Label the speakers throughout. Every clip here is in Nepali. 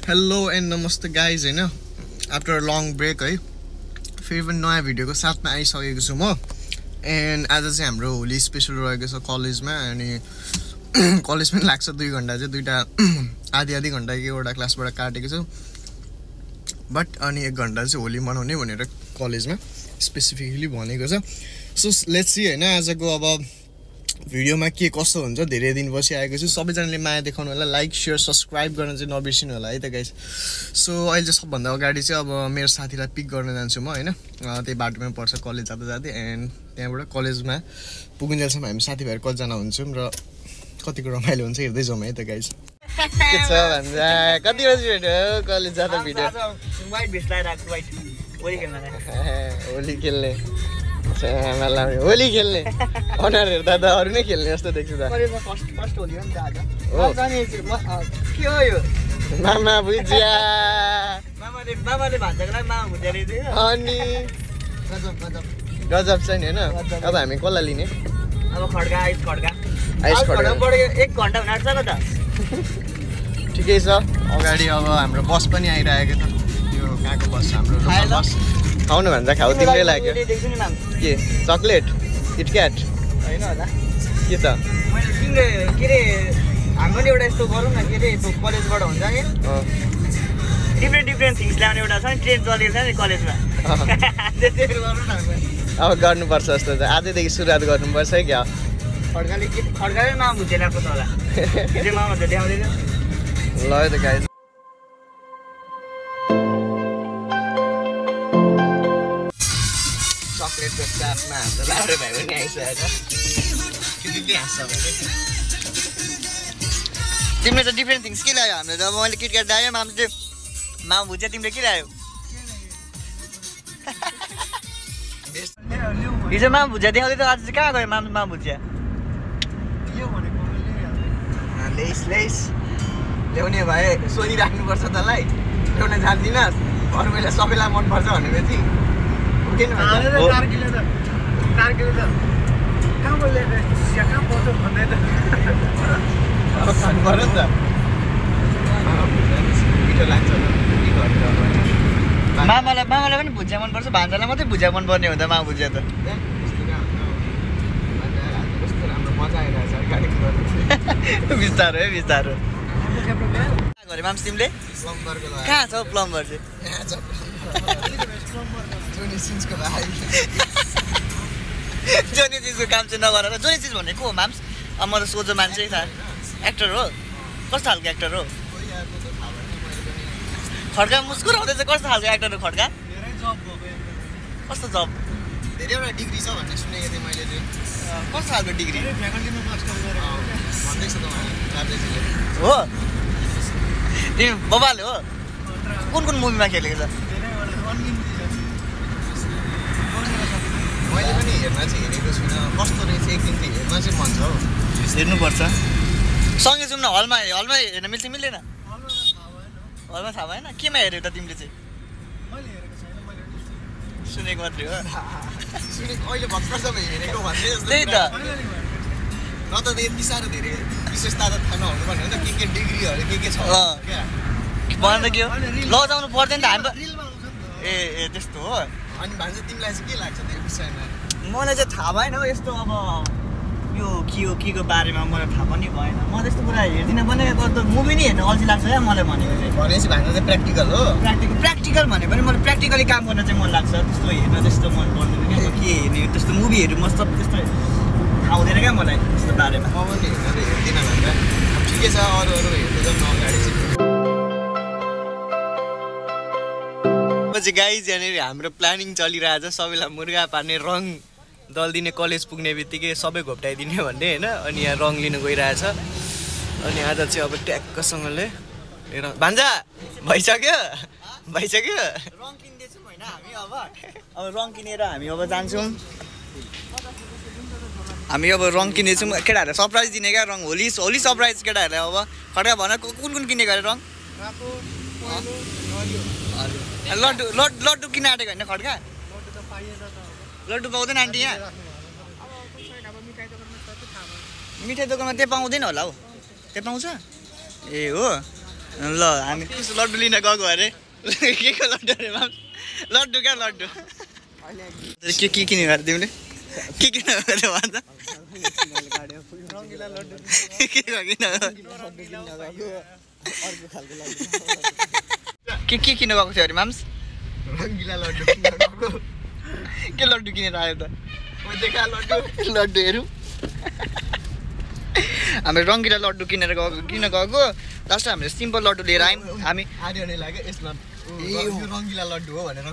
Speaker 1: हेलो एन्ड नमस्ते गाइज हैन आफ्टर लङ ब्रेक है फेरि पनि नयाँ भिडियोको साथमा आइसकेको छु म एन्ड आज चाहिँ हाम्रो होली स्पेसल रहेको छ कलेजमा अनि कलेज पनि लाग्छ 2 घण्टा चाहिँ दुईटा आधी घण्टा एउटा क्लासबाट काटेको छु बट अनि 1 घण्टा चाहिँ होली मनाउने भनेर कलेजमा स्पेसिफिकली भनेको छ सो लेट्स सी हैन आजको अब भिडियोमा के कस्तो हुन्छ धेरै दिनपछि आएको छु सबैजनाले माया देखाउनु होला लाइक शेयर सब्स्क्राइब गर्न चाहिँ नबिर्सिनु होला है त गाइस सो अहिले चाहिँ सबभन्दा अगाडि चाहिँ अब मेरो साथीलाई पिक गर्न जान्छु म हैन त्यही बाटोमै पर्छ कलेज जाँदा जाँदै एन्ड त्यहाँबाट कलेजमा पुगिन्जेलसम्म हामी साथीभाइहरू कतिजना हुन्छौँ र कतिको रमाइलो हुन्छ हेर्दै जाउँ है त गाइस के छ भन्दा कति बजी भेट्यो कलेज जाँदा भिडियो
Speaker 2: वाइट भेस्ट लगाइराख्छु वाइट होली खेल्न
Speaker 1: होली खेल्ने होली खेल्ने अनुहार हेर्दा त अरू नै खेल्ने जस्तो देख्छु त
Speaker 2: फर्स्ट होली हो नि त आज के हो यो
Speaker 1: मामा भुजिया
Speaker 2: मामाले भान्जाको लागि मामा भुजिया ल्याइदियो
Speaker 1: अनि गजब छ नि हैन अब हामी कसलाई लिने
Speaker 2: अब खड्का आइस खड्का
Speaker 1: बढ्यो
Speaker 2: 1 घण्टा हुन आँट्छ ल त
Speaker 1: ठिकै छ अगाडि अब हाम्रो बस पनि आइरहेको छ यो कहाँको बस हाम्रो लोकल बस खाउनु भन्छ खाऊ तिमीले लाग्यो के चकलेट किटक्याट
Speaker 2: होइन होला
Speaker 1: के त
Speaker 2: मैले तिमीले के रे हाम्रो नि एउटा यस्तो गरौँ न के रे यस्तो कलेजबाट हुन्छ नि डिफ्रेन्ट थिङ्स ल्याउने एउटा छ नि ट्रेन चलेको छ नि कलेजमा त्यसरी गरौँ न
Speaker 1: अब गर्नुपर्छ जस्तो छ आजैदेखि सुरुवात गर्नुपर्छ है क्या
Speaker 2: खड्काले मामा भुजिया ल्याएको छ होला त्यो मामा त ल्याउँदैन
Speaker 1: ल है त गाइस चकलेटको साथमा हाम्रो लाडो भाइ पनि आइसकेको
Speaker 2: तिमीले त डिफ्रेन्ट थिङ्स के ल्यायो हामीले त अब मैले किटक्याट ल्यायो मामा भुजिया तिमीले के ल्यायो हिजो मामा भुजिया देखाउँदै त आज चाहिँ कहाँ गयो मामा भुजिया
Speaker 1: लेस ल्याउने भए सोधिराख्नुपर्छ तँलाई ल्याउन जान्दिनस् अरू बेला सबैलाई मनपर्छ भनेपछि
Speaker 2: मामालाई पनि भुजिया मनपर्छ भान्जालाई मात्रै भुजिया मनपर्ने हुन्छ मामा भुजिया त बिस्तारो है बिस्तारो गरे माम्स तिमीले कहाँ छ प्लम्बर चाहिँ जोनी चिजको काम चाहिँ नगरेर जोनी चिज भनेको हो माम्स अब म त सोझो मान्छे थाहा एक्टर हो कस्तो खालको एक्टर हो खड्का मुस्कुराउँदै चाहिँ कस्तो खालको एक्टर हो खड्का कस्तो जब
Speaker 1: धेरैवटा डिग्री छ भन्ने सुनेको थिएँ मैले चाहिँ
Speaker 2: कस्तो खालको डिग्री
Speaker 1: भन्दैछ त
Speaker 2: हो तिमी बबाले हो कुन मुभीमा खेलेको छ
Speaker 1: मैले पनि हेर्न चाहिँ हेरेको छुइनँ कस्तो रहेछ एक दिन चाहिँ हेर्न चाहिँ मन छ हौ
Speaker 2: हेर्नुपर्छ सँगै जाउँ न हलमा हेर्न मिल्छ मिल्दैन हलमा थाहा भएन केमा हेऱ्यौ त तिमीले चाहिँ सुनेको मात्रै हो
Speaker 1: सुनेको अहिले भर्खर सबै हेरेको भन्दै जस्तो
Speaker 2: त्यही त
Speaker 1: न त यति साह्रो धेरै विशेषता त थाहा नहुनु पर्ने हो नि त के डिग्रीहरू के छ क्या
Speaker 2: भन त के हो लजाउनु पर्दैन त हामी ए त्यस्तो हो
Speaker 1: अनि भन्छ तिमीलाई चाहिँ के लाग्छ त्यो विषयमा
Speaker 2: मलाई चाहिँ थाहा भएन हौ यस्तो अब यो के को बारेमा मलाई थाहा पनि भएन म त्यस्तो कुरा हेर्दिनँ पनि त मुभी नै हेर्नु अल्छी लाग्छ क्या मलाई भनेको चाहिँ
Speaker 1: भनेपछि भान्जा चाहिँ प्र्याक्टिकल हो
Speaker 2: प्र्याक्टिकल भने पनि मलाई प्र्याक्टिकली काम गर्न चाहिँ मन लाग्छ त्यस्तो हेर्न त्यस्तो मन पर्दैन क्या के हेर्ने त्यस्तो मुभीहरू म सब त्यस्तो थाहा हुँदैन क्या मलाई त्यस्तो बारेमा
Speaker 1: म पनि हेर्दिनँ भन्दा ठिकै छ अरू हेर्दै जाउँ अगाडि चाहिँ गाइज यहाँनिर हाम्रो प्लानिङ चलिरहेछ सबैलाई मुर्गा पार्ने रङ दलिदिने कलेज पुग्ने बित्तिकै सबै घोप्टाइदिने भन्ने होइन अनि यहाँ रङ लिनु गइरहेछ अनि आज चाहिँ अब ट्याक्कसँगले भान्जा भइसक्यो
Speaker 2: रङ किन्दैछौँ होइन हामी अब रङ किनेर हामी अब जान्छौँ हामी अब रङ किनेछौँ केटाहरूलाई सरप्राइज दिने क्या रङ होली सरप्राइज केटाहरूलाई अब खड्का भन कुन किनेको अरे रङ लड्डु किन आँटेको होइन खड्का लड्डु पाउँदैन आन्टी यहाँ मिठाई दोकानमा त्यो पाउँदैन होला हौ त्यो पाउँछ ए हो ल हामी
Speaker 1: लड्डु लिन गएको अरे के को लड्डु अरे माम लड्डु क्या लड्डु
Speaker 2: के किने गरे तिमीले के किन गरे भन्छ
Speaker 1: रङ्गिला लड्डु
Speaker 2: के किन गएको थियो अरे माम्स
Speaker 1: रङ्गिला लड्डु किन गएको
Speaker 2: के लड्डु किनेर आयो त
Speaker 1: देखा लड्डु
Speaker 2: लड्डु हेरौँ हामीले रङ्गिला लड्डु किन गएको लास्ट हामीले सिम्पल लड्डु लिएर आयौँ हामी
Speaker 1: आर्यले लाग्यो यसमा यो रङ्गिला लड्डु हो भनेर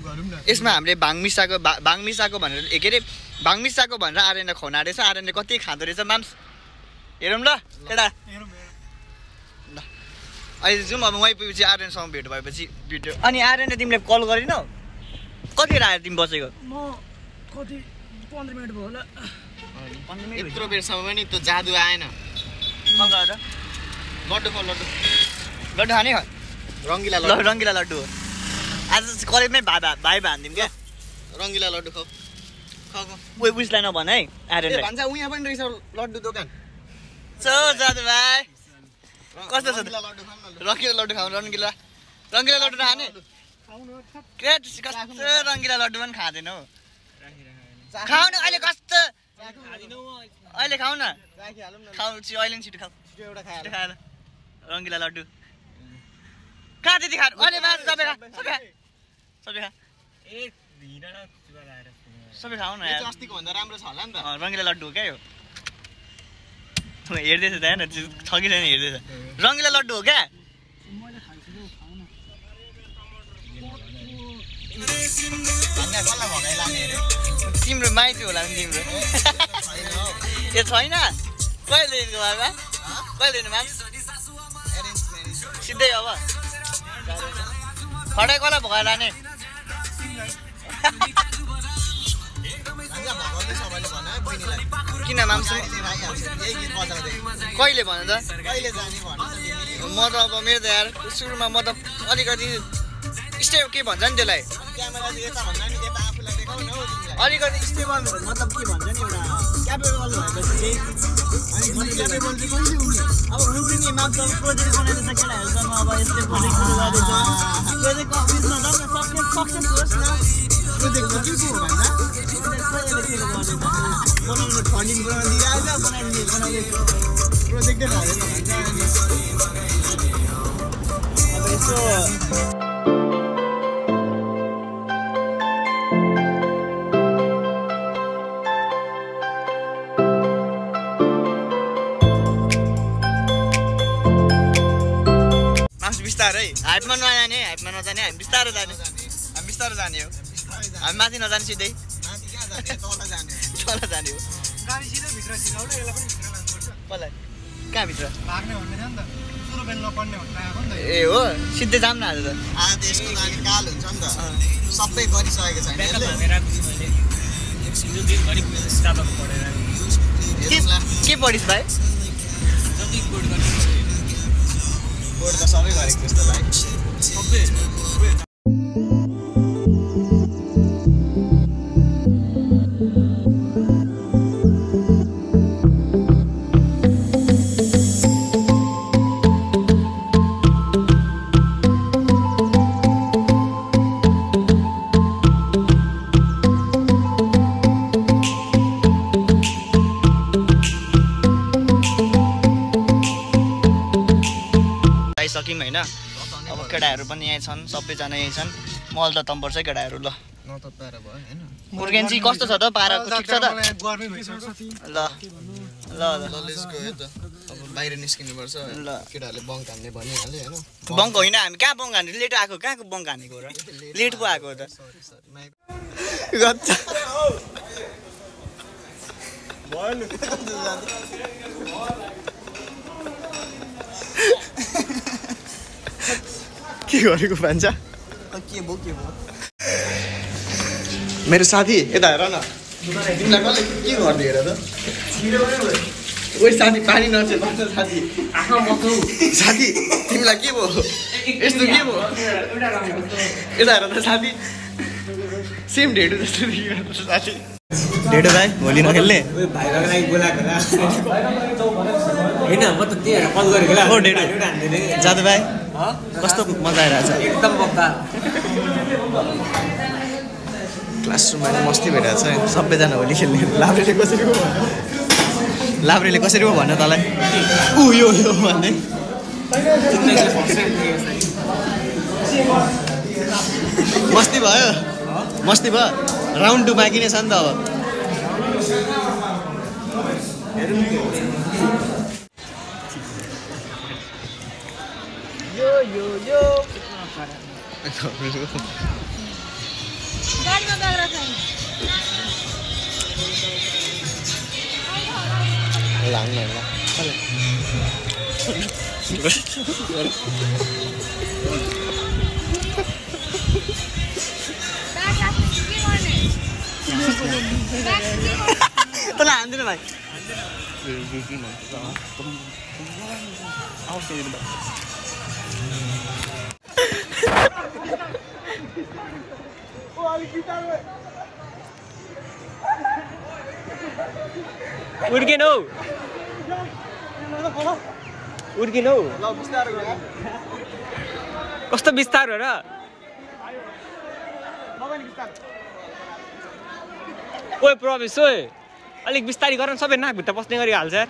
Speaker 1: गरौँ न
Speaker 2: यसमा हामीले भाङ मिसाएको भनेर के अरे भाङ मिसाएको भनेर आर्यनलाई खुवाउनु रहेछ आर्यनले कति खाँदो रहेछ माम्स हेरौँ ल केटा ल अहिले जाउँ अब वहीँ पुगेपछि आर्यनसँग भेट भएपछि भिडियो अनि आर्यनले तिमीले कल गरिनौ कतिखेर आएर तिमी बसेको
Speaker 3: म कति 15 मिनट भयो होला
Speaker 2: 15 मिनट
Speaker 1: यत्रो बेरसम्म पनि त्यो जादु आएन लड्डु खाऊ लड्डु
Speaker 2: लड्डु खाने
Speaker 1: रङ्गिला लड्डु
Speaker 2: रङ्गिला लड्डु हो आज कलेजमै भाइ भानिदिउँ क्या
Speaker 1: रङ्गिला लड्डु खाऊ खाऊ
Speaker 2: उयसलाई नभन है आर्यनलाई
Speaker 1: भन्छ उहाँ पनि रहेछ लड्डु दोकान
Speaker 2: सो जादु भाइ कस्तो छ
Speaker 1: रङ्गिला लड्डु खाऊ न
Speaker 2: रङ्गिला लड्डु खाउँ रङ्गिला लड्डु खाने ग्रेट कस्तो रङ्गिला लड्डु पनि खाँदैन हौ खाऊ न अहिले कस्तो अहिले खाऊ न खाऊ अहिले छिटो खाऊ
Speaker 1: एउटा
Speaker 2: छिटो खाएर रङ्गिला लड्डु कहाँ त्यति खानु अहिले मासु सबै खा सबै खाऊ न यार
Speaker 1: अस्तिको भन्दा राम्रो छ होला नि त
Speaker 2: रङ्गिला लड्डु हो क्या यो हेर्दैछ त हेर्न छ कि छैन हेर्दैछ रङ्गिला लड्डु हो क्या तिम्रो माइती होला नि तिम्रो ए छैन कहिले दिनको बाबा कहिले दिनु माम सिधै अब खटाइ कसलाई भगाएर लाने किन माम्स कहिले भन त म त अब मेरो त यार सुरुमा म त अलिकति स्टेप के भन्छ नि त्यसलाई अलिकति स्टेबल मतलब के भन्छ नि एउटा क्यापेबल भएपछि चाहिँ अब हुन्छ नि मात्र प्रोजेक्ट बनाइदिन्छ केटाहरूसँग अब यस्तै प्रोजेक्ट सुरु गर्दैछ प्रोजेक्ट अफिसमा झन् सक्सेस होस् न प्रोजेक्टमा के को हो भन्दा बनाउनु फन्डिङ बनाउनु दिइरहेछ बनाइदिँदैछ प्रोजेक्टै भएन भन्छ अब यसो बिस्तारै हाइटमा नजाने हामी बिस्तारो जाने हो हामी माथि नजाने सिधै तल जाने हो कसलाई कहाँ भित्र ए हो सिधै जाऊँ न आज त
Speaker 1: यसको जाने काल हुन्छ नि त सबै गरिसकेको छैन
Speaker 2: के पढिस् भाइ
Speaker 1: बोर्ड त सबै गरेको जस्तो लाग्यो
Speaker 2: सक्यौँ होइन अब केटाहरू पनि यहीँ छन् सबैजना यहीँ छन् मल त तम्पर्छ केटाहरू ल मुर्गेन्ची कस्तो छ त पाराको ठिक छ त ल ल
Speaker 1: अब बाहिर निस्किनुपर्छ ल केटाहरूले बङ्क हान्ने भनिहाल्यो होइन
Speaker 2: बङ्क होइन हामी कहाँ बङ्क हान्ने लेट आएको कहाँको बङ्क हानेको र लेट पो आएको त
Speaker 1: के गरेको भन्छ
Speaker 2: के भयो
Speaker 1: मेरो साथी यता हेर न तिमीलाई कसले के गरिदियो हेर त ओइ साथी पानी नचेल भन्छ साथी साथी तिमीलाई के भयो यस्तो के भयो यता हेर त साथी सेम ढेडु जस्तो साथी ढेडो भाइ होली नखेल्ने
Speaker 4: भाइको लागि बोलाएको होइन म त त्यही कल गरेको
Speaker 1: ओ ढेडो जादु भाइ कस्तो मजा आइरहेछ
Speaker 4: एकदम बक्का
Speaker 1: क्लासरुममा मस्ती भइरहेछ सबैजना होली खेल्ने लाब्रेले कसरी पो भन्यो तँलाई ऊ यो भन्ने मस्ती भयो राउन्ड 2 बाँकी नै छ नि त अब तँलाई हान्दिनँ भाइ
Speaker 4: उर्किनु कस्तो बिस्तार हो र ओए प्रवेश ओए अलिक बिस्तारी गर न सबै नाकभित्र पस्ने गरी हाल्छ यार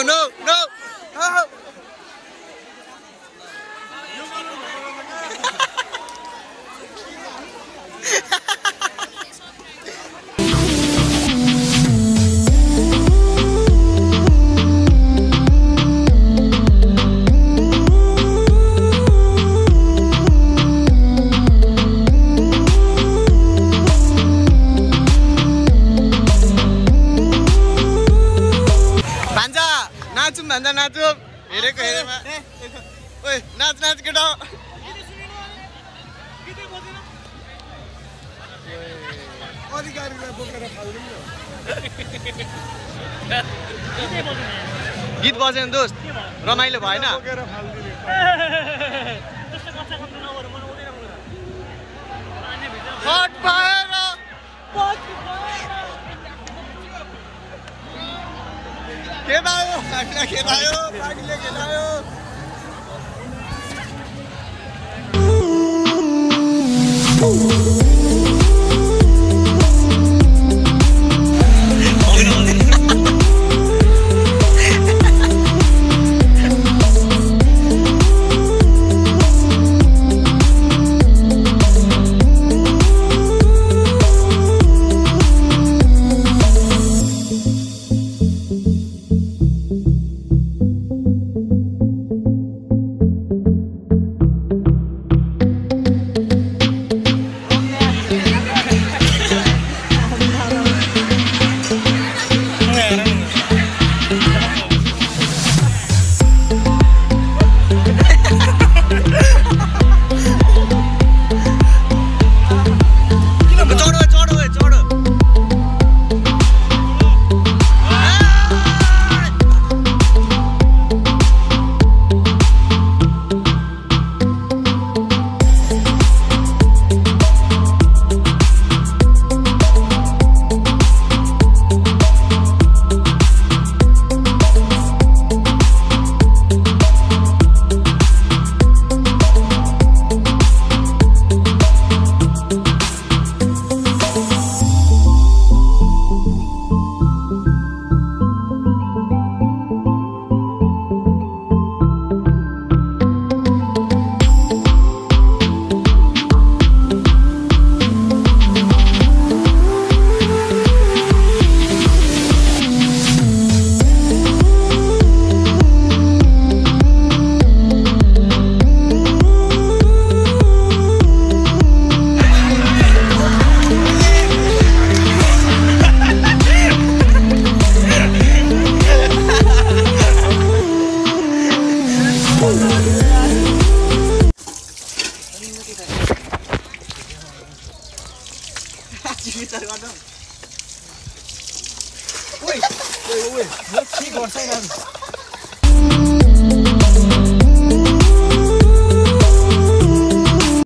Speaker 1: No. नाचौँ हेरेको हेरेमा ओए नाच केटा गीत बजेन दोस्त रमाइलो भएन खेलायो पार्टीले खेलायो
Speaker 2: विचार गर्नु
Speaker 3: ओइ ओइ ओइ यो के गर्छ यिनीहरू